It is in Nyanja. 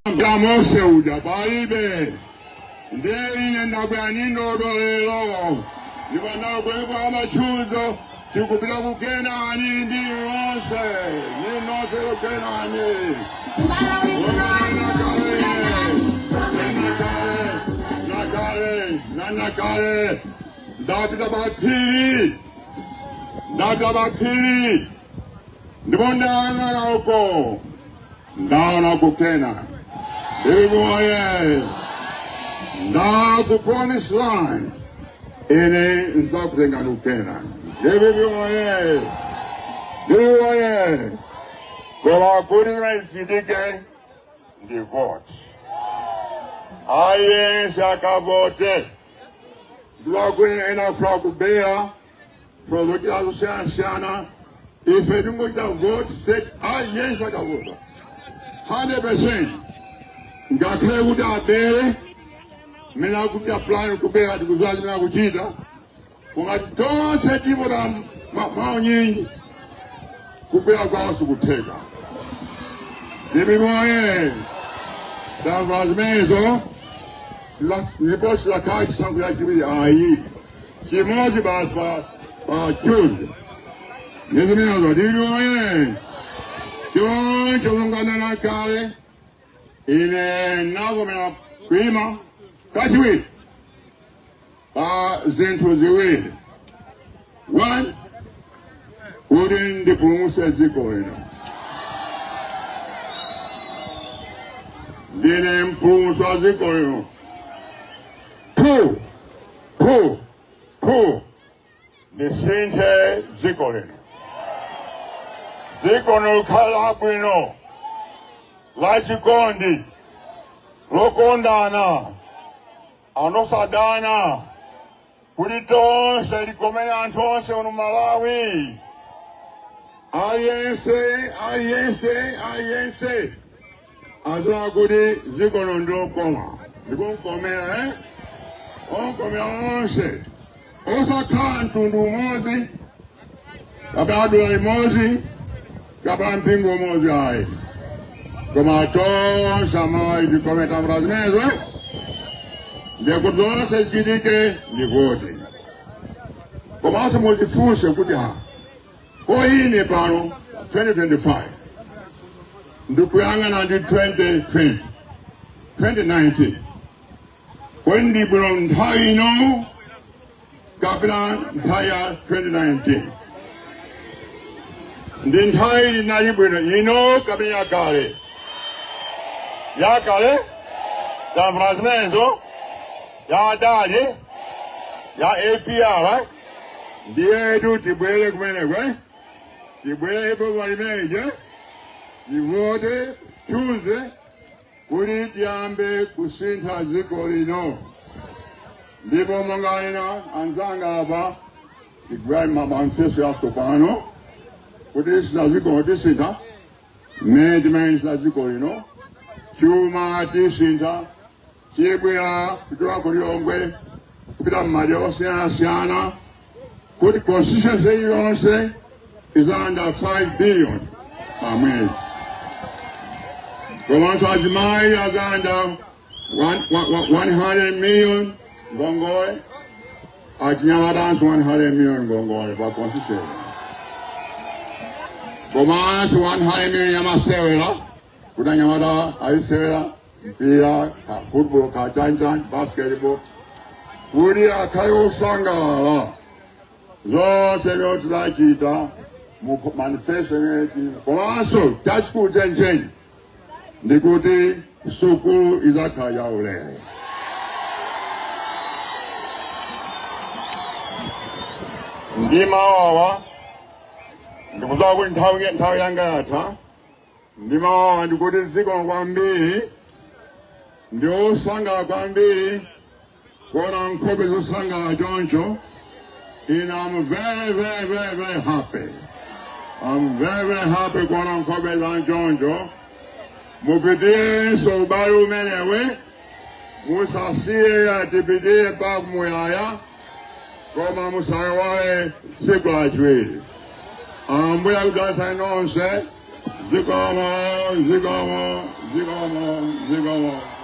Ya Mose uja palibe. Ndiye ine ndabwera ndi ndodo lero, ndipo ndabwera amachuzo, tikupita ku Kenani ndi nonse, ndi nonse ku Kenani. Nakale nanakale ndapita paphiri, ndapita paphiri ndipo ndayang'ana uko, ndaona ku Kenani. DPP oye! Ndaona ku promised land. Ine nzakutengani ku Kenani. DPP oye! DPP oye! Koma kuti zichitike ndi vote. Aliyense akavote. Ndiwakuti ena afuna kubera zochita zosiyanasiyana, ife tingochita vote straight, aliyense akavota 100%, ngakhale kuti abere mmene akuti apulani kubera, tikudziwa zimene akuchita. Koma tonse tivota mwaunyinji, kubera kwawo sikutheka. DPP oye! Tamva zimenezo? Ndipo sizakhala chisankho chachiwiri ayi, chimodzi basi pa Tuesday. Ndi zimenezo. DPP oye! Choncho monga ndanena kale, ine navomera kuima kachiwiri pa zinthu ziwiri. One, kuti ndipulumutse dziko lino. Ndine mpulumutsi wa dziko lino. Two, two, two, ndisinthe dziko lino, dziko lino likhale labwino, lachikondi, lokondana, anosadana, kuti tonse likomere anthu onse uno Malawi. Aliyense, aliyense, aliyense adziwa kuti dziko lino ndilokoma, ndikumkomera, eh? Onkomera onse, osakhala mtundu umodzi kapena dera limodzi kapena mpingo umodzi ayi, koma tonse Amalawi tikome. Tamva zimenezo, eh? Ndiye kuti zonse zichitike ndi voti. Komanso muzifunse kuti, ha, ko ine pano 2025 ndikuyang'ana ndi 2020, 2019, kodi ndi bwino nthawi ino kapena nthawi ya 2019? Ndi nthawi inali bwino, ino kapena yakale? Yakale. Tamva zimenezo? Ya adali ya APR. Ndiyetu tibwere kumeneko, eh? Tibwere boma limeneje, tivote Tuesday kuti tiyambe kusintha dziko lino. Ndipo monga anena anzanga apa, tigwira manifesto yatsopano kuti tisintha dziko, tisintha mmene timayendetsa dziko lino. Chuma tisintha, chibwera kuchoka ku Lilongwe kupita m'madera osiyanasiyana, kuti constituency iliyonse izalandira 5 billion pamwezi, komanso azimayi azalandira 100 million ngongole, achinyamatanso 100 million ngongole pa constituency, komanso 100 million yamasewera, kuti anyamata azisewera mpira ka football, ka chanchani, basketball, kuti akhale osangalala. Zonse lero tidachita mu manifesto imeneyi. Komanso chachikulu chenicheni ndikuti sukulu izakhala yaulere. Ndi mawawa, ndikudziwa kuti nthawi yanga yatha. Ndi mawawa ndikuti zikomo kwambiri, ndi osangalala kwambiri kuona nkhope zosangalala choncho. Ine I'm very, very, very, very happy. I'm very, very happy kuona nkhope za choncho. Mupitirenso ubale umenewe, musasiye, tipitire mpaka muyaya, koma musaiwale tsiku lachiwiri. Ambuye akudalitsani nonse. Zikomo, zikomo, zikomo, zikomo.